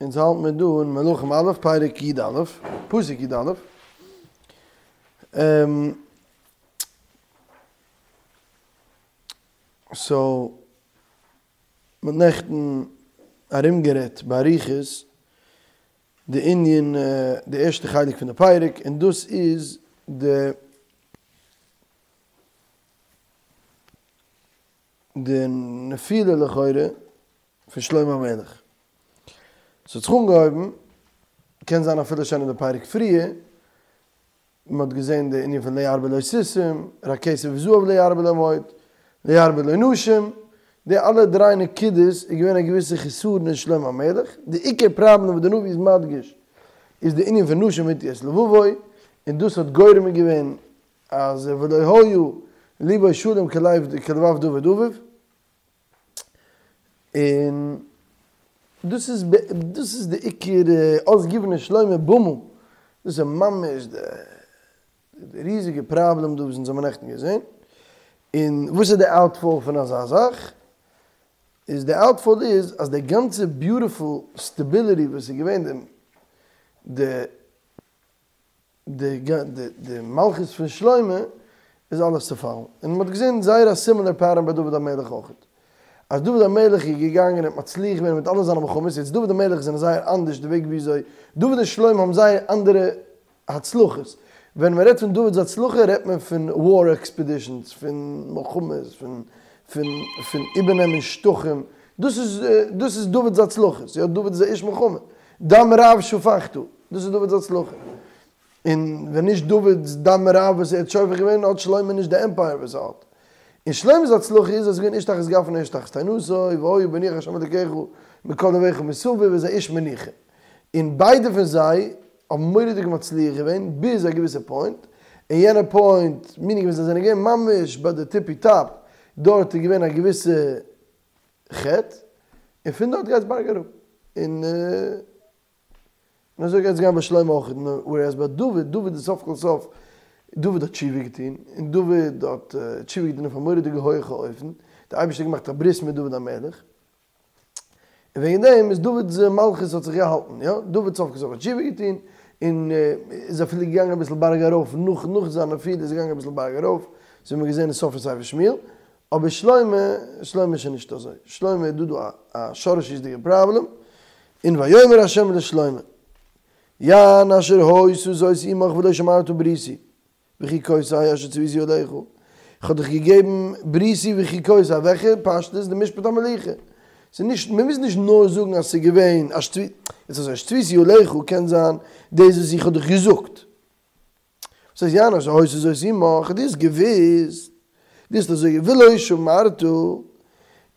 אונז האלט מיר דא אין מלכים א', פרק י א, פסוק י א. סאו, מ'האט נעכטן ארומגערעדט באריכות די ענין, די ערשטע חלק פון די פרק, און דאס איז די די נפילה לכאורה פון שלמה המלך. ס'האט זיך אנגעהויבן, קען זיין אפילו שוין אין די פרק פריער, מען האט געזען די ענין פון לא ירבה לו סוסים, רק כסף וזהב לא ירבה לו מאוד, לא ירבה לו נשים, די אלע דריי נקודות איז געווען א געוויסע חסרון אין שלמה המלך, די עיקר פראבלעם וואס די נביא איז מדגיש איז די ענין פון נשים הטו את לבבו, און דאס האט גורם געווען אז ולא היה לבו שלם כלבב דוד אביו. און דאס איז דאס איז די עיקר אז יבנה שלמה במה, דאס איז ממש די ריזיגע פראבלעם דא וואס אונז האבן נעכטן געזען, און וואס איז די אוטפאל פון אזא זאך? איז די אוטפאל איז אז די גאנצע ביוטיפול סטעביליטי וואס איז געווען די די די מלכות פון שלמה איז אלעס צופאלן, און מען האט געזען זייער א סימילער פעטערן ביי דוד המלך אויך, אז דוד המלך איז געגאנגען און האט מצליח געווען מיט אלע זיינע מלחמות, יעצט דוד המלך זענען זייער אנדערש די וועג וויאזוי, דוד און שלמה האבן זייער אנדערע הצלחות, ווען מען רעדט פון דוד'ס הצלחה רעדט מען פון וואר עקספעדישאנס, פון מלחמות, פון פון פון איבערנעמען שטחים, דאס איז דאס איז דוד'ס הצלחות, יא דוד איז א איש מלחמה, דם רב שפכת. דאס איז דוד'ס הצלחה. און ווען נישט דוד'ס דם רב וואס ער האט שופך געווען האט שלמה נישט די עמפייער וואס ער האט. און שלמה'ס הצלחה איז אז ער איז געווען איש תחת גפנו איש תחת תאנתו, והיה בניח ה' אלקיך מכל אויביך מסביב איז א איש מנוחה. און ביידע פון זיי האבן מורא'דיג מצליח געווען ביז א געוויסע פוינט, און יענע פוינט, מינינג ווען זיי זענען געווען ממש ביי די טיפי טאפ, דארט איז געווען א געוויסע חטא, און פון דארט גייט עס בארג אראפ. און. און אזוי גייט עס גיין ביי שלמה אויך, ווערעז ביי דוד, דוד איז סוף כל סוף, דוד האט תשובה געטון, און דוד האט תשובה געטון אויף א מורא'דיגע הויעכע אופן, דער אייבערשטער האט געמאכט א ברית מיט דוד המלך, און וועגן דעם איז דוד'ס מלכות האט זיך געהאלטן, יא, דוד סוף כל סוף האט תשובה געטון, און איז אפילו געגאנגען אביסל בארג ארויף, נאך נאך זיין נפילה איז ער געגאנגען אביסל בארג ארויף, אזוי האט מען געזען אין סוף פון ספר שמואל, אבער שלמה, שלמה איז שוין נישט אזוי, שלמה איז דא דא א שורשיות'דיגע פראבלעם, און ויאמר ה' לשלמה, יען אשר היתה זאת עמך ולא שמרת בריתי וחוקותי אשר צויתי עליך, איך האב דיך געגעבן בריתי וחוקותי, וועלכע? פשטות די משפט המלוכה, ס'איז נישט, מ'מוז נישט נאר זאגן אז ס'איז געווען אשר צויתי, יעצט אזוי אשר צויתי עליך קען זיין דאס וואס איך האב דיך געזאגט, וואס הייסט יען אשר היתה זאת עמך, דו האסט געוואוסט, דו האסט אזוי ולא שמרת, און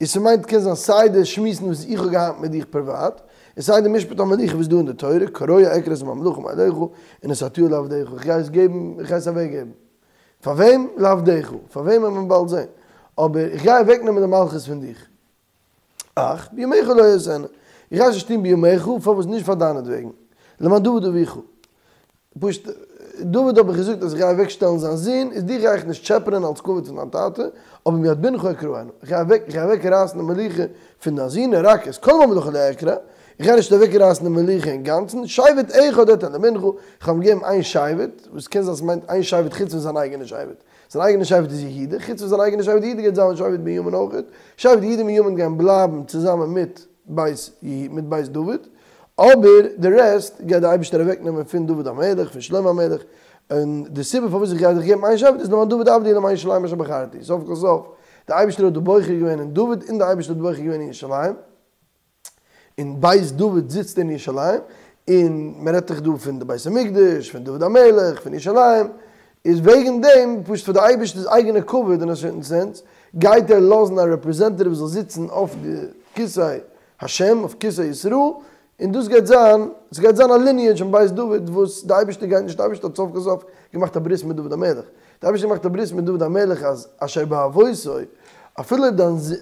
ס'מיינט קען זיין סיי די שמועסן וואס איך האב געהאט מיט דיך פריוואט, און סיי די משפט המלוכה וואס איז דא אין די תורה, קרוע אקרע את הממלכה מעליך, ונתתיה לעבדיך, איך גיי עס געבן, איך גיי עס אוועק געבן. פאר וועם? לעבדיך. פאר וועם וועט מען באלד זען. אבער איך גיי אוועק נעמען די מלכות פון דיך. אך בימיך לא אעשנה, איך גיי עס נישט טון בימיך, פארוואס נישט פאר דיינעטוועגן, למען דוד אביך, פשוט דוד האב איך געזאגט אז איך גיי אוועק שטעלן זיין זון, איז דיך גיי איך נישט טשעפענען אלס כבוד פון דיין טאטע, אבער מיד בנך אקרענה, איך גיי אוועק, איך גיי אוועק רייסן די מלוכה פון דיין זון, רק את כל הממלכה לא אקרע, איך גיי נישט אוועק רייסן די מלוכה אינגאנצן, שבט אחד אתן לבנך, איך האב אים געגעבן איין שבט, וואס קען זיין ס'מיינט איין שבט חוץ פון זיין אייגענע שבט. זיין אייגענע שבט איז יהודה, חוץ פון זיין אייגענע שבט יהודה גייט זיין שבט בנימין אויך, שבט יהודה און בנימין גייען בלייבן צוזאמען מיט בית מיט בית דוד, אבער די רעסט גייט די אייבערשטער אוועק נעמען פון דוד המלך, פון שלמה המלך, און די סיבה פארוואס איך גיי דיך געבן איין שבט איז למען דוד עבדי ולמען ירושלים אשר בחרתי, סוף כל סוף די אייבערשטער האט דא בוחר געווען אין דוד און די אייבערשטער האט בוחר געווען אין ירושלים. און בית דוד זיצט אין ירושלים, און מען רעדט דאך דא פון די בית המקדש, פון דוד המלך, פון ירושלים, איז וועגן דעם, פשוט פאר די אייבערשטער'ס אייגענע כבוד אין א סערטען סענס, גייט ער לאזן א רעפרעזענטעטיוו זאל זיצן אויף די כסא השם, אויף כסא ישראל, און דאס גייט זיין, ס'גייט זיין א ליניעדזש פון בית דוד וואס די אייבערשטער גייט נישט, די אייבערשטער האט סוף כל סוף געמאכט א ברית מיט דוד המלך, די אייבערשטער האט געמאכט א ברית מיט דוד המלך אז אשר באבותיו, אפילו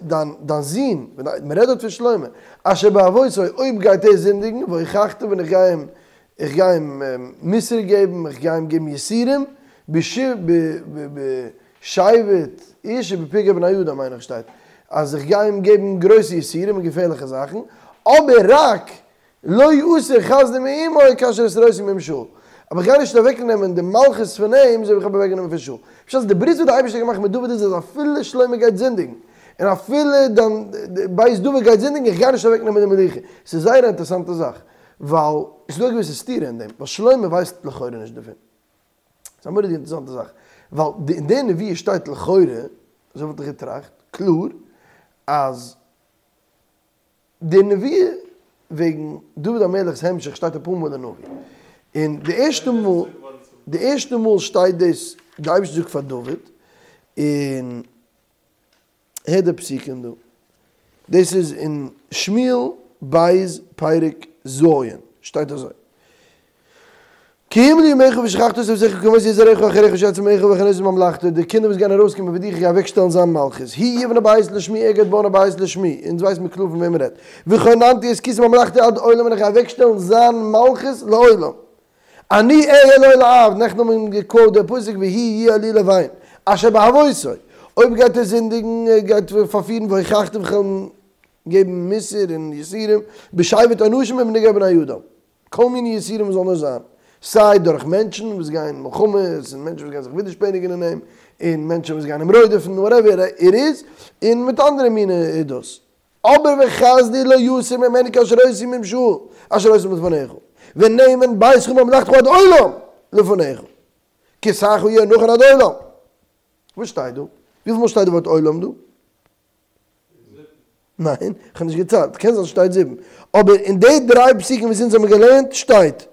דיין דיין זון, מען רעדט דארט פון שלמה, אשר באבותיו, אויב גייט ער זינדיגן, והוכחתיו און איך גיי אים, איך גיי אים מוסר געבן, איך גיי אים געבן יסורים, בשבט איש ובפגעי בני אדם מיין איך שטייט, אז איך גיי אים געבן גרויסע יסורים און געפערליכע זאכן, אבער רק. לא אסיר חסדי מעמו כאשר הסרותי מעם שאול. אבער איך גיי נישט אוועק נעמען די מלכות פון אים אזוי ווי איך האב אוועק גענומען פון שאול. פשט אז די ברית וואס די אייבערשטער האט געמאכט מיט דוד איז אז אפילו שלמה גייט זינדיגן, און אפילו דיין בית דוד גייט זינדיגן, איך גיי נישט אוועק נעמען די מלוכה. ס'איז זייער א אינטערעסאנטע זאך, ווייל ס'איז דא א געוויסע סתירה אין דעם, ווייל שלמה ווייסט לכאורה נישט דערפון. ס'איז א מורא'דיגע אינטערעסאנטע זאך, ווייל אין די נבואה שטייט לכאורה, אזוי וואלט איך געטראכט, קלאר, אז די נבואה וועגן דוד המלך'ס המשך שטייט אפאר מאל אין נביא, און די ערשטע מאל, די ערשטע מאל שטייט דאס, די אייבערשטער זאגט פאר דוד, און הער די פסוקים דא, דאס איז אין שמואל ב' פרק ז', שטייט אזוי, כי אם לימיך ושכחת את אבותיך והקמותי את זרעך אחריך אשר יצא ממך וחנותי את ממלכתו, די קינדער וואס גייען ארויסקומען פון דיך איך גיי אוועקשטעלן זיין מלכות, הוא יבנה בית לשמי ער גייט בויען א בית לשמי, אונז ווייסן מיר קלאר פון וועם מען רעדט, וכוננתי את כסא ממלכתו עד עולם און איך גיי אוועקשטעלן זיין מלכות לעולם. אני אהיה לו לאב, נעכטן האבן מיר געקוואוט דער פסוק והוא יהיה לי לבן, אשר בעוותו, אויב גייט ער זינדיגן, ער גייט פארפירן והוכחתיו כ'וועל אים געבן מוסר און יסורים, בשבט אנשים ובנגעי בני אדם, כל מיני יסורים וואס זאל נאר זיין, סיי דורך מענטשן וואס גייען מלחמות, און מענטשן וואס גייען זיך ווידערשפעניגן אין אים, און מענטשן וואס גייען אים רודפ'ן, וואטעווער איט איז, און מיט אנדערע מיני דאס. אבער וחסדי לא יסור ממנו כאשר הוסר מעם שאול אשר הוסר מלפניך, ונאמן ביתך וממלכתך עד עולם לפניך, כסאך יהיה נכון עד עולם. וואס שטייט דא? וויפיל מאל שטייט די ווארט עולם דא? ניין, איך האב נישט געציילט, קען זיין ס'שטייט זיבן, אבער אין די דריי פסוקים וואס אונז האבן געלערנט שטייט.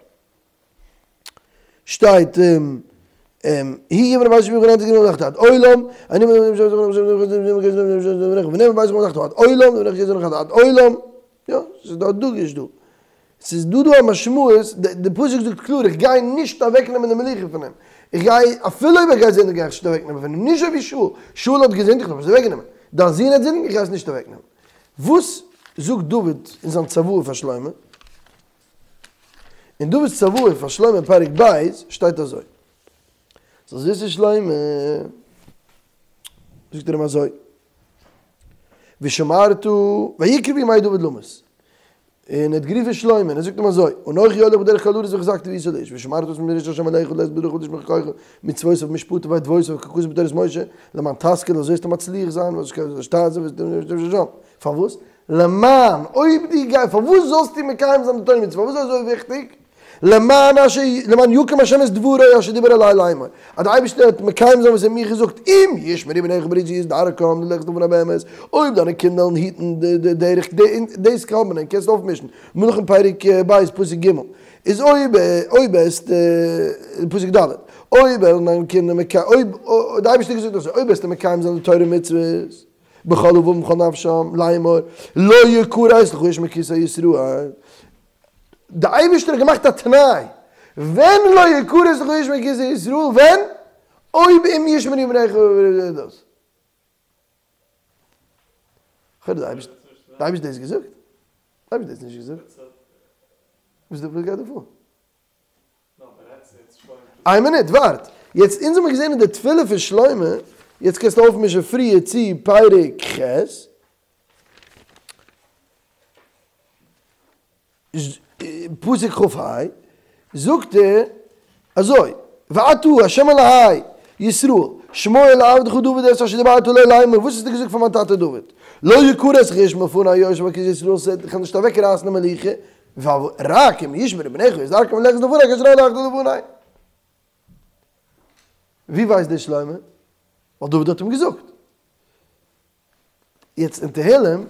שטייט הוא יבנה בית לשמי וכוננתי את כסא ממלכתו עד עולם, אני ונאמן ביתך וממלכתך עד עולם, עד עולם, יא, ס'איז דא א דגוש דא, ס'איז דא דא א משמעות, די פסוק זאגט קלאר איך גיי נישט אוועקנעמען די מלוכה פון אים, איך גיי, אפילו אויב ער גייט זינדיגן גיי איך נישט אוועקנעמען פון אים, נישט אזוי ווי שאול, שאול האט געזינדיגט האב איך עס אוועקגענומען, דיין זון האט זינדיגן איך גיי עס נישט אוועקנעמען. וואס זאגט דוד אין זיין צוואה פאר שלמה? אין דוד'ס צוואה פאר שלמה פרק ב' שטייט אזוי, זאלסט וויסן שלמה, זאגט ער אים אזוי, ושמרת, ויקרבו ימי דוד למות, און ער האט גערופן שלמה און ער זאגט אים אזוי, אנכי הולך בדרך כל הארץ והחזקת והיית לאיש, ושמרת את מורשת השם אלהיך ללכת בדרכיו ולשמור חוקיו ומצוותיו ומשפטיו ועדותיו ככתוב בתורת משה, למען תשכיל אזוי וועסטו מצליח זיין, פארוואס? למען, אויב דו גייסט, פארוואס זאלסטו מקיים זיין די תורה ומצוות? פארוואס איז אזוי וויכטיג? למען אשר, למען יקום השם את דברו אשר דיבר אלי לאמור, אז די אייבערשטער וועט מקיים זיין וואס ער האט מיר געזאגט, אם ישמרו בניך בריתי את דרכם ללכת לפני באמת, אויב דיינע קינדער וועלן היטן די דרך, דאס קען מען, קענסט אויפמישן, מלכים פרק ב' פסוק ג', איז אויב, אויב עסט, פסוק ד', אויב וועלן דיינע קינדער מקיים, אויב, די אייבערשטער האט געזאגט אזוי, אויב וועסטו מקיים זיין די תורה ומצוות, בכל לבבם ובכל נפשם לאמור לא יכרת לך איש מכסא ישראל, די אייבערשטער האט געמאכט א תנאי, ווען לא יכרת לך איש מכסא ישראל, ווען? אויב אם ישמרו בניך דאס. לכאורה די אייבערשטער האט דאס געזאגט? די אייבערשטער האט דאס נישט געזאגט. וואס גייט דא פאר? איין מינוט, ווארט. יעצט אונז האמיר געזען אין די תפילה פון שלמה, יעצט קענסטו אויפמישן פריער צו פרק ח', פסוק כ"ה, זאגט ער אזוי, ועתה ה' אלהי ישראל, שמוע לעבדך דוד את אשר דברת לו לאמור, וואס האסטו געזאגט פאר מיין טאטע דוד? לא יכרת לך איש מלפני יושב על כסא ישראל, איך וועל נישט אוועקרייסן די מלוכה, רק אם ישמרו בניך את דרכם ללכת לפני כאשר הלכת לפני. ווי ווייסט דאס שלמה? ווייל דוד האט אים געזאגט. יעצט אין תהלים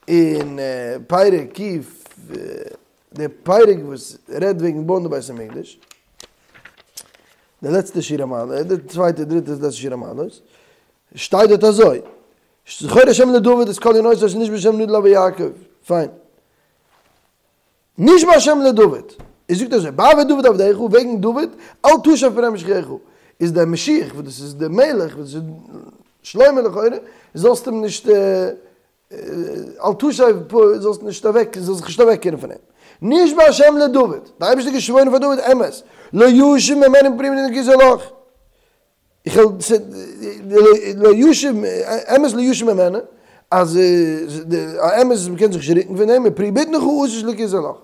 אין פרק ק', די פרק וואס רעדט וועגן בויען די בית המקדש, די לעצטע שיר המעלות, די צווייטע דריטע לעצטע שיר המעלות, שטייט דארט אזוי, זכור ה' לדוד את כל ענותו אשר נשבע בשם נדור לאבי יעקב, פיין. נשבע השם לדוד, ער זאגט אזוי, בעבור דוד עבדך, וועגן דוד, אל תשב פני משיחך, איז דער משיח, וואס דאס איז דער מלך, וואס דאס איז שלמה לכאורה, זאלסט אים נישט, אל תשב, זאלסט נישט אוועק, זאלסט זיך נישט אוועקקערן פון אים. נשבע השם לדוד, דער אייבערשטער האט געשוואוירן פאר דוד, אמת, לא ישוב ממנו מפני הכסא לך. איך וועל לא ישוב, אמת לא ישוב ממנו, אז א אמת אז מ'קען זיך נישט רוקן פון דעם, מפרי בטנך אשיש לכסא לך,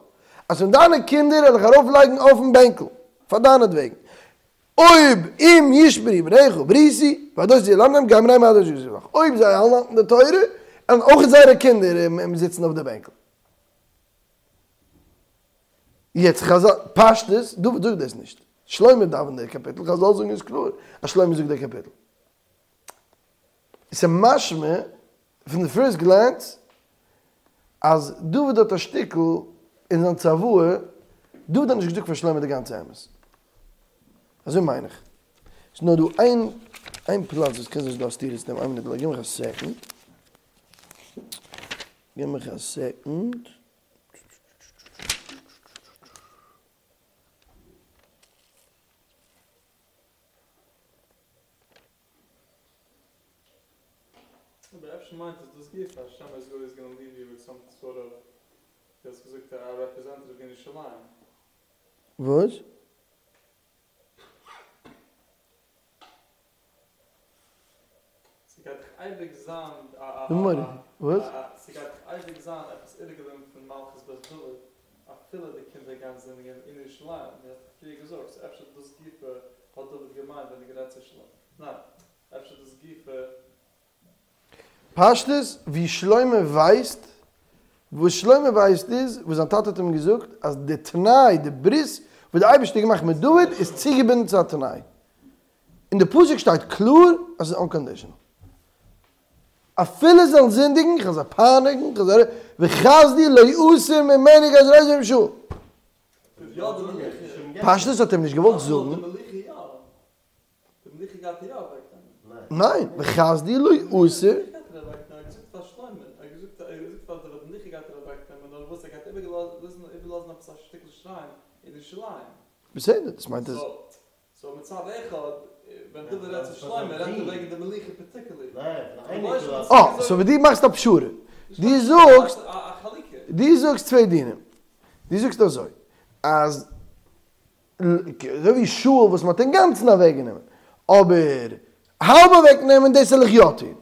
אז פון דיינע קינדער וועל איך ארויפלייגן אויפן בענקל, פאר דיינעטוועגן, אויב אם ישמרו בניך בריתי, והדותי ילמדם גם בניהם עד עשית לך, אויב זיי וועלן האלטן די תורה, וועלן אויך זייערע קינדער זיצן אויף די בענקל. יעצט חזל, פשטות, דוד זאגט דאס נישט, שלמה דאווענט די קאפיטל, חזל זאגן עס קלאר אז שלמה זאגט די קאפיטל. עס איז משמע פון די פירסט גלענס אז דוד האט א שטיקל אין זיין צוואה, דוד האט נישט געזאגט פאר שלמה די גאנצע אמת. אזוי מיין איך. ס'איז נאר דא איין איין פלאץ וואס קען זיין ס'איז דא א סתירה צו דעם, איין מינוט, גיב מיך א סעקאנד. גיב מיך א סעקאנד. אבער אפשר מיינט עס דאס גופא אז שמא איז גאד איז גאנא ליוו יו וויט סאם סארט אוו, דו האסט געזאגט א רעפרעזענטעטיוו אין ירושלים. וואס? ס'גייט דאך אייביג זיין א וואס? ס'גייט דאך אייביג זיין עפעס איבערגעבליבן פון מלכות בית דוד אפילו די קינדער גייען זינדיגען אין ירושלים, דו האסט דאך פריער געזאגט, סאו אפשר דאס גופא האט דוד געמיינט ווען ער גערעדט צו שלמה, ניין, אפשר דאס גופא. פשטות ווי שלמה ווייסט, וואס שלמה ווייסט איז וואס זיין טאטע האט אים געזאגט אז די תנאי, די ברית וואס די אייבערשטער האט געמאכט מיט דוד איז צוגעבינדן צו א תנאי. אין די פסוק שטייט קלאר אז ס'איז אנקאנדישאנעל. אפילו זיי זאלן זינדיגן, איך וועל זיי פייניגן, איך וועל זיי, וחסדי לא אסיר ממנו כאשר הסיר משאול. פשטות האט ער אים נישט געוואלט זאגן. ניין, וחסדי לא אסיר. בסדר, דאס מיינט אז. סאו מצד אחד ווען דוד רעדט צו שלמה רעדט ער וועגן די מלוכה פארטיקולערלי. אה, סאו ווי דו מאכסט א פשרה. דו זאגסט, דו זאגסט צוויי דינים. דו זאגסט אזוי, אז אזוי ווי שאול וואס מ'האט אינגאנצן אוועקגענומען, אבער האלב אוועקנעמען דאס זאל איך יא טון.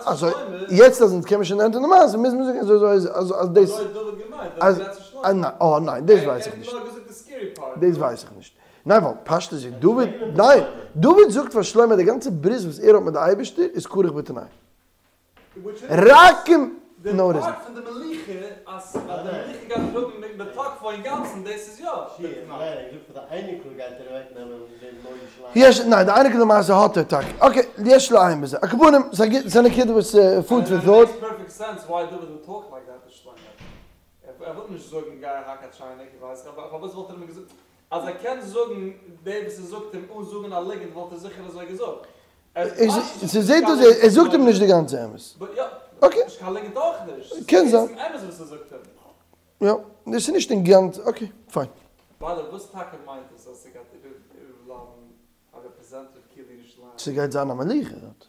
אזוי, יעצט אז אונז קען מען שוין ענטפערן די מעשה, מוז מען זאגן אזוי אזוי אז אז דאס אז אה ניין דאס ווייס איך נישט. דאס ווייס איך נישט. ניין ווייל פשטות איז דוד, ניין, דוד זאגט פאר שלמה די גאנצע ברית וואס ער האט מיט די אייבערשטער איז כרוך בתנאי. רק אם, נאו איט איזנט. יש, ניין די אייניקל למעשה האט ער טאקע, אקעי, יש לעיין בזה, על כל פנים, ס'איז א נקודה וואס פוד פאר טאט. ס'זעט אויס ער זאגט אים נישט די גאנצע אמת. אקעי. קען זיין. יא. דאס איז נישט אינגאנצן, אקעי, פיין. ס'גייט זיין א מלוכה דארט.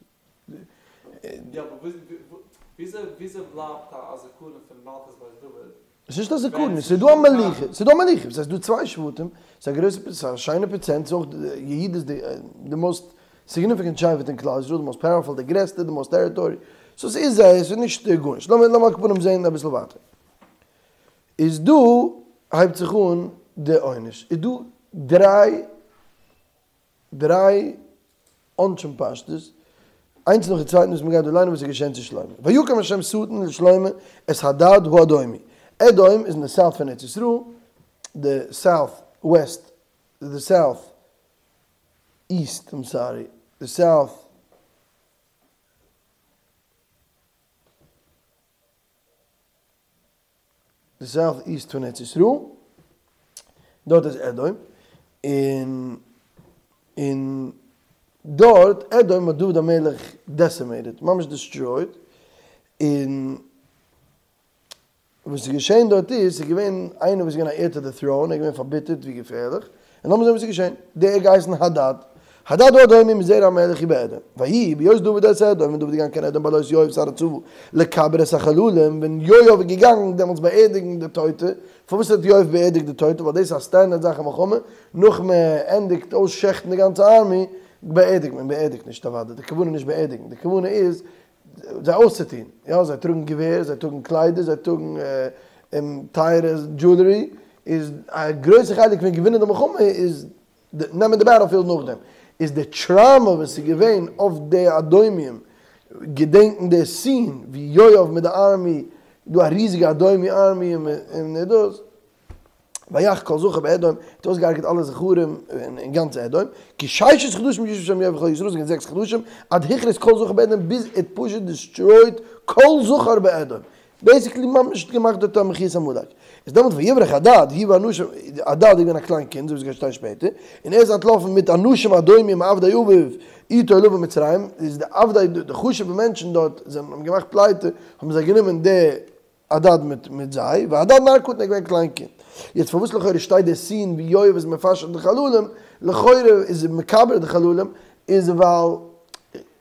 עס איז נישט א זכרון, עס איז דא א מלוכה, עס איז דא א מלוכה, עס איז דא צוויי שבטים, עס איז א גרויסע, עס איז א שיינע פראצענט, עס איז אויך, יהודה איז די מאסט סיגניפיקענט שבט אין כלל ישראל, די מאסט פאוערפול, די גרעסטע, די מאסט טעריטארי, סאו עס איז זייער, עס איז נישט גארנישט, לאמיר לאמיר על כל פנים זעהן אביסל ווייטער. איז דא הייבט זיך אן די עונש, איז דא דריי דריי עונשים פשטות, איינס נאכן צווייטן וואס מ'גייט דא ליינען וואס איז געשען צו שלמה. ויקם השם שטן לשלמה את הדד האדומי. אדום איז אין די סאוט פון ארץ ישראל, די סאוט וועסט, די סאוט איסט, איים סארי, די סאוט. די סאוט איסט פון ארץ ישראל, דארט איז אדום, און און דארט אדום האט דוד המלך דעסימעיטעד, ממש דעסטרויד, און וואס איז געשען דארט איז, ס'איז געווען איינער וואס איז געווען א עיר טו די טראון, ער איז געווען פארביטערט ווי געפערליך, און לאמיר זען וואס איז געשען, דער האט געהייסן הדד, הדד האדומי מזרע המלך הוא באדום, ויהי בהיות דוד את אדום, ווען דוד איז געגאנגען קיין אדום בעלות יואב שר הצבא לקבר את החללים, ווען יואב איז געגאנגען דעמאלטס באערדיגן די טויטע, פארוואס האט יואב באערדיגט די טויטע, ווייל דאס איז א סטענדערד זאך אין מלחמה, נאך מען ענדיגט אויסשעכטן די גאנצע ארמי, באערדיגט מען, באערדיגט נישט אוודאי, די כוונה איז נישט באערדיגן, די כוונה איז. זיי אויסצוטון, יא, זיי טראגן געווער, זיי טראגן קליידער, זיי טראגן טייערע דזשולערי, איז א גרויסע חלק פון געווינען די מלחמה איז נעמען די בעטעלפילד נאכדעם, איז די טראומא וואס איז געווען אויף די אדומים, געדענקן די סין ווי יואב מיט די ארמי, דא א ריזיגע אדומי ארמי און דאס. ויך כל זכר באדום, האט אויסגעהארגעט אלע זכרים אין גאנץ אדום, כי ששת חדשים ישב שם יואב וחיל ישראל, ס'איז געווען זעקס חדשים, עד הכרית כל זכר באדום, ביז ער האט פשוט דיסטרויד כל זכר באדום, בעיסיקלי ממש געמאכט דארט א מחיית עמלק. איז דעמאלט ויברח הדד, הוא והאנשים, הדד איז געווען א קליין קינד, אזוי ווי עס גייט שטיין שפעטער, און ער איז אנטלאפן מיט אנשים אדומים מעבדי אביו איתו לבוא מצרים, איז די עבדי, די חשוב'ע מענטשן דארט זענען האבן געמאכט פליטה, האבן זיי גענומען די הדד מיט מיט זיי, והדד נער קטן איז געווען קליין קינד. יעצט פארוואס לכאורה שטייט די סין ווי יואב איז מפשט די חללים, לכאורה איז ער מקבר די חללים, איז ווייל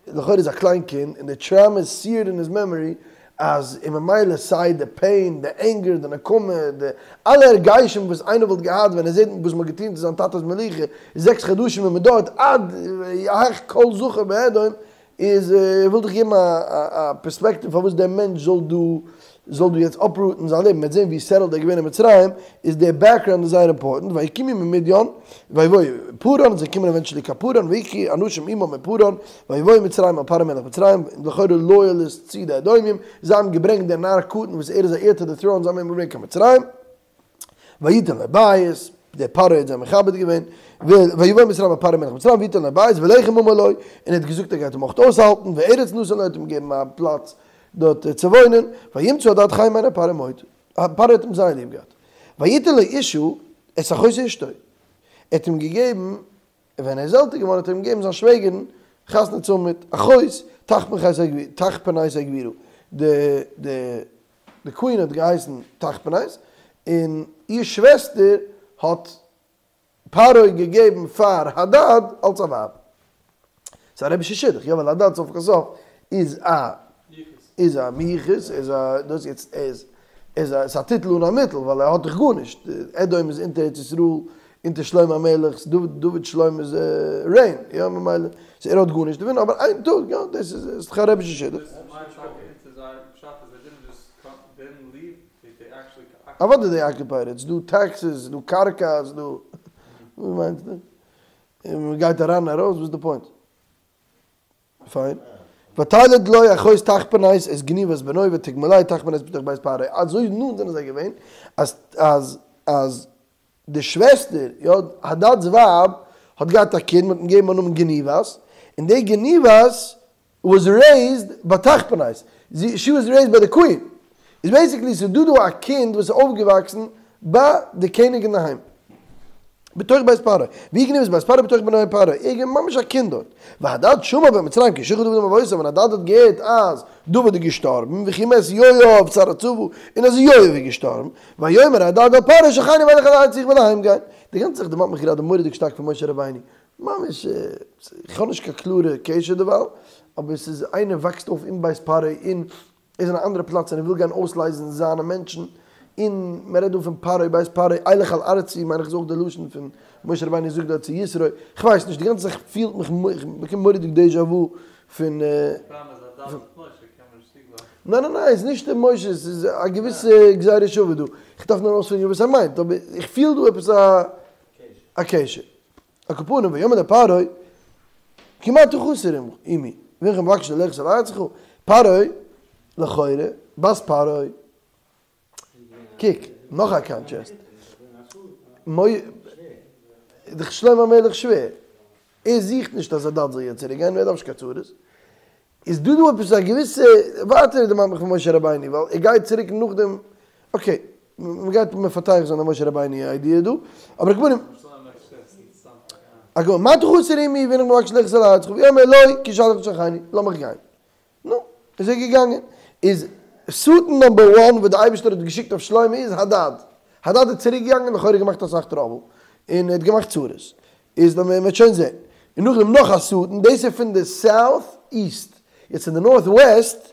לכאורה איז א קליין קינד און די טראומא איז סיערד אין היז מעמארי אז און ממילא סיי די פעין, די ענגער, די נקמה, די אלע הרגשים וואס איינער וואלט געהאט ווען ער זעט וואס מ'האט געטון צו זיין טאטע'ס מלוכה זעקס חדשים און מ'דארט עד ויך כל זכר באדום איז איך וויל דיך געבן א פערספעקטיוו פארוואס דער מענטש זאל דא זאל דא יעצט אפרוטן זיין לעבן, מ'וועט זען ווי סעטעלד ער איז געווען אין מצרים, איז דער בעקגראונד איז זייער אימפארטענט, ויקומו ממדין ויבואו פארן, זיי קומען עווענטשעלי קיין פארן, ויקחו אנשים עמם מפארן, ויבואו מצרימה אל פרעה מלך מצרים, לכאורה לויעליסט צו די אדומים, זיי האבן געברענגט דער נער קטן וואס ער איז א עיר טו די טראון, זיי האבן אים געברענגט קיין מצרים. ויתן לו בית, דער פרעה האט זיי מכבד געווען, ויבא מצרימה אל פרעה מלך מצרים ויתן לו בית ולחם אמר לו, און ער האט געזאגט ער גייט אים אויך אויסהאלטן, וארץ נתן לו, ער האט אים געגעבן א פלאץ דארט צו וואוינען, וימצא הדד חן בעיני פרעה מאוד, פרעה האט אים זייער ליב געהאט, ויתן לו אשה את אחות אשתו, ער האט אים געגעבן און ווען ער איז עלטער געווארן האט ער אים געגעבן זיין שוועגערין חתונה צו האבן מיט אחות תחפנס הגבירה, די די די קווין האט געהייסן תחפנס, און איר שוועסטער האט פרעה געגעבן פאר הדד אלס א ווייב. ס'איז א רבי'שע שידוך, יא ווייל הדד סוף כל סוף איז א איז א מיוחס, איז א דאס יעצט איז איז א ס'איז א טיטל אן א מיטל ווייל ער האט דאך גארנישט, אדום איז אונטער ארץ ישראל, אונטער שלמה המלך'ס, דוד דוד שלמה'ס רעין, יא ממילא סאו ער האט גארנישט דערפון אבער איין טאג יא דאס איז איז דאך א רבי'שע שידוך. אוודאי דעי אקיופייד איט, ס'דא טעקסעס, ס'דא קרקע, ס'דא וואס מיינסטו? און מ'גייט אריין און ארויס, וואס איז די פוינט? פיין. ותלד לו אחות תחפנס את גנובת בנו ותגמלהו תחפנס בתוך בית פרעה. אזוי נאנט זענען זיי געווען אז אז אז די שוועסטער, יא, הדד'ס ווייב, האט געהאט א קינד, מ'האט אים געגעבן א נאמען גנובת, און די גנובת וואס רעיזד ביי תחפנס, שי וואס רעיזד ביי די קווין, איז בעיסיקלי ס'איז דא דא א קינד וואס איז אויפגעוואקסן ביי די קעניג אינדערהיים, בתוך בית פרעה, ויהי גנובת בבית פרעה בתוך בני פרעה, ער איז געווען ממש א קינד דארט, והדד שמע במצרים כי שחת דוד עם אבותיו, ווען הדד האט געהערט אז דוד איז געשטארבן, וכי מת יואב שר הצבא, און אז יואב איז געשטארבן, ויאמר הדד אל פרעה שלחני ואלך אל ארצי איך וויל אהיים גיין, די גאנצע זאך דערמאנט מיך גראדע מורא'דיג שטארק פון משה רבינו, ממש, איך האב נישט קיין קלארע קשר דערווייל, אבער ס'איז איינער וואקסט אויף אין בית פרעה און איז אין א אנדערע פלאץ און ער וויל גיין אויסלייזן זיינע מענטשן, און מען רעדט דא פון פרעה בית פרעה אלך אל ארצי מיין איך איז אויך די לשון פון משה רבינו זאגט דארט צו יתרו, כ'ווייס נישט, די גאנצע זאך פילט מיך, איך באקום מורא'דיג דעזשא וו פון. ניין ניין ניין, ס'איז נישט משה, ס'איז א געוויסע גזירה שווה דא, איך דארף נאר אויספיגערן וואס ער מיינט, אבער איך פיל דא עפעס א קשר. על כל פנים ויאמר לפרעה כי מה אתה חסר עמי והנך מבקש ללכת אל ארצך פרעה לכאורה בת פרעה קוק נאך א קאנטראסט דאך שלמה המלך שווער ער זוכט נישט אז הדד זאל יעצט צוריק גיין ער דארף נישט קיין צרות איז דא דא עפעס א געוויסע, ווייטער דערמאנט מיך פון משה רבינו, ווייל ער גייט צוריק נאכדעם, אקעי, מ'גייט מפתח זיין די משה רבינו איידיע דא, אבער על כל פנים, מה אתה חסר עמי והנך מבקש ללכת אל ארצך, ויאמר לו כי שלחני, לאמיך גיין. נו, איז ער געגאנגען. איז שטן נאמבער וואן וואס די אייבערשטער האט געשיקט אויף שלמה איז הדד. הדד איז צוריק געגאנגען לכאורה געמאכט אסאך טראבל, און ער האט געמאכט צרות. איז דאן מען וועט שוין זען. און נאכדעם נאך א שטן, דאס איז פון די סאוט איסט, יעצט אין די נארט וועסט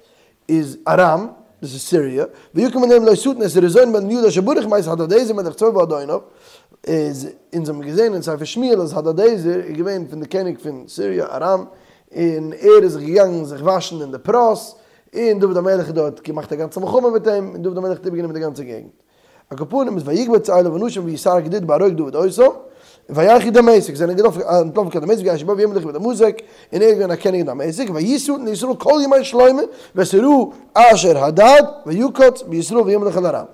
איז ארם, דאס איז סיריע, ויקם עליהם לשטן את רזון בן אלידע אשר ברח מאת הדדעזר מלך צובה אדוניו, איז אונז האבן געזען אין ספר שמואל אז הדדעזר איז געווען פון די קעניג פון סיריע ארם, און ער איז זיך געגאנגען זיך וואשן אין די פרת. און דוד המלך האט דארט געמאכט א גאנצע מלחמה מיט אים, און דוד המלך האט איבערגענומען די גאנצע געגנט. על כל פנים איז ויקבץ אליו אנשים ויסר הגדוד בהרוג דוד אותם, וילכו דמשק, זענען געלאפן אנטלאפן קיין דמשק וישבו בה וימלוך בדמשק, און ער איז געווען א קעניג אין דמשק, ויהי שטן לישראל כל ימי שלמה, ואת הרעה אשר הדד, ויקץ בישראל וימלוך על ארם.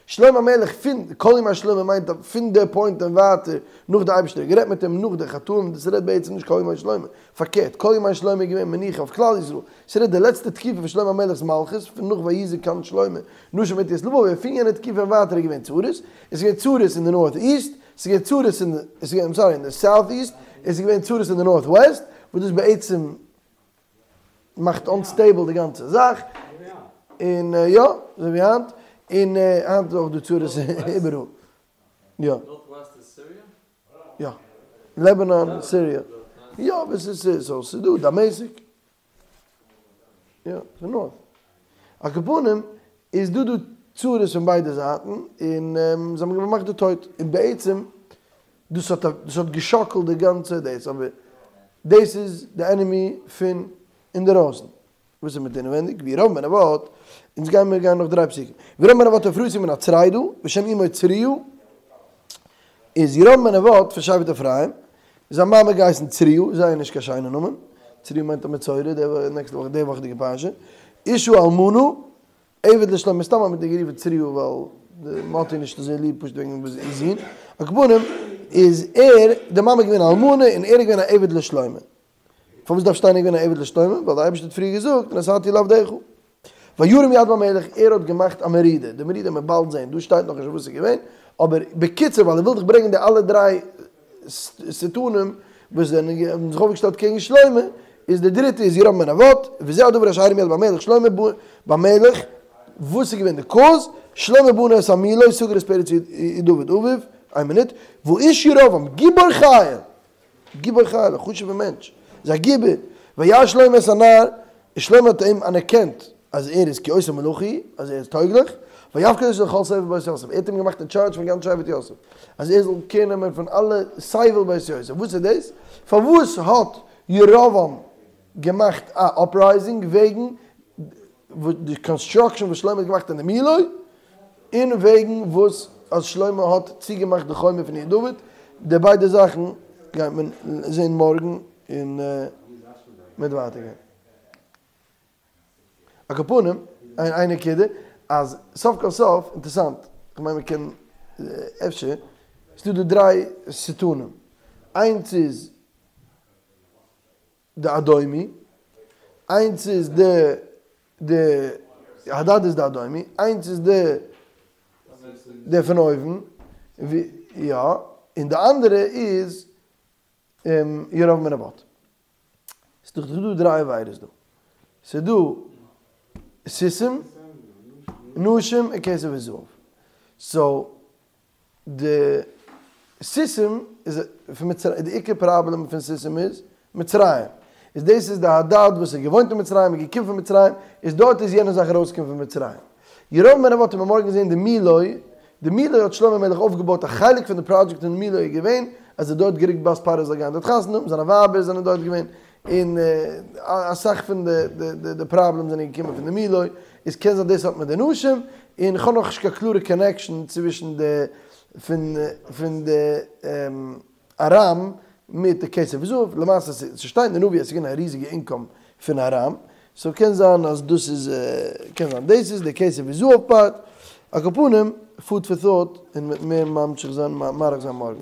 שלמה המלך פון כל ימי שלמה מיינט פון די פוינט און ווייטער נאך די אייבערשטער האט גערעדט מיט אים נאך די חטאים דאס רעדט בעצם נישט כל ימי שלמה פארקערט כל ימי שלמה איז געווען מנוחה אויף כלל ישראל ס'רעדט די לעצטע תקופה פון שלמה המלך'ס מלכות פון נאך ויהי זקן שלמה נשים הטו את לבו פון יענע תקופה און ווייטער איז געווען צרות עס איז געווען צרות אין די נארט איסט עס איז געווען צרות אין די עס איז געווען סארי אין די סאוט איסט עס איז געווען צרות אין די נארט וועסט וואס דאס בעצם מאכט אנסטעיבל די גאנצע זאך, און יא, אזוי ווי היינט, און היינט איז אויך דא צרות איבעראל, יא. יא, לעבענאן, סיריע, יא, אבער ס'איז סאו ס'איז דא דמשק, יא, ס'איז נארט. על כל פנים איז דא דא צרות פון ביידע זייטן, און זיי האבן געמאכט די טויט, און בעצם דאס האט דאס האט געשאקלט די גאנצע דאס, אבער דאס איז די ענעמי פון אינדערויסן, וואס איז מיט אינעווענדיג, וירבעם בן נבט, אונז גייען מיר גיין נאך דריי פסוקים, וירבעם בן נבט העפרתי מן הצרדה, ושם אמו צרועה, איז ירבעם בן נבט פון שבט אפרים, זיין מאמע געהייסן צרועה, זייער נישט קיין שיינע נאמען, צרועה מיינט א מצורע, די נעקסטע וואך די וואכעדיגע פרשה, אשה אלמנה, עבד לשלמה, מסתם האט מען איר גערופן צרועה ווייל מען האט איר נישט אזוי ליב פשוט וועגן וואס איר זון, על כל פנים איז ער, די מאמע איז געווען א אלמנה און ער איז געווען א עבד לשלמה. פארוואס דארף שטיין ער איז געווען א עבד לשלמה? ווייל דער אייבערשטער האט פריער געזאגט ונתתי לעבדך. וירם יד במלך, ער האט געמאכט א מרידה, די מרידה וועט מען באלד זען, דא שטייט נאכנישט וואס איז געווען, אבער בקיצור ווייל ער וויל דאך ברענגען די אלע דריי שטנים וואס זענען האבן זיך אויפגעשטעלט קעגן שלמה, איז די דריטע איז ירבעם בן נבט, וזה הדבר אשר הרים יד במלך שלמה במלך, וואס איז געווען די קאז, שלמה בנה את המilo סגר את פרץ עיר דוד אביו, איין מינוט, והאיש ירבעם גיבור חיל, גיבור חיל, א חשוב'ע מענטש, איז א גיבור, וירא שלמה את הנער, און שלמה האט אים אנערקענט אז ער איז כי עושה מלאכה הוא, אז ער איז טויגליך, ויפקד אותו לכל סבל בית יוסף, ער האט אים געמאכט אין טשארדזש פון גאנץ שבט יוסף, אז ער זאל קעיר נעמען פון אלע סבל בית יוסף, וואס איז דאס? פארוואס האט ירבעם געמאכט א אפרייזינג וועגן די קאנסטראקשען וואס שלמה האט געמאכט אין די מילא, און וועגן וואס אז שלמה האט צוגעמאכט די חומה פון עיר דוד, די ביידע זאכן גייט מען זען מארגן און מ'וועט ווייטער גיין. על כל פנים, איין נקודה, אז סוף כל סוף, אינטערסאנט, כ'מיין מ'קען אפשר, ס'דא דא דריי שטנים, איינס איז די אדומי, איינס איז די די הדד איז די אדומי, איינס איז די די פון אויבן, יא, און די אנדערע איז ירבעם בן נבט. ס'איז דאך דא דריי עבירות דא. ס'איז דא סוסים, נשים און כסף וזהב. סאו די סוסים איז פון מצרים, די עיקר פראבלעם פון סוסים איז מצרים, איז דאס איז די הדד וואס איז געוואוינט אין מצרים און געקומען פון מצרים, איז דארט איז יענע זאך ארויסגעקומען פון מצרים. ירבעם בן נבט האט מען מארגן געזען די מילא, די מילא האט שלמה המלך אויפגעבויט א חלק פון די פראדזשעקט אין מילא איז געווען אז ער האט דארט גערוקט בת פרעה זאל גיין דארט חתונה האבן, זיינע ווייבער זענען דארט געווען, און אסאך פון די די פראבלעמס זענען געקומען פון די מילא, איז קען זיין דאס האט מיט די נשים, און איך האב נאכנישט קיין קלארע קאנעקשאן צווישן די פון פון די ארם מיט די כסף וזהב, למעשה ס'שטייט אין די נביא אז ס'איז געווען א ריזיגע אינקאם פון ארם, סאו קען זיין אז דאס איז קען זיין דאס איז די כסף וזהב פארט, על כל פנים, פוד פאר טאט, און מ'וועט מער ממשיך זיין מאריך זיין מארגן.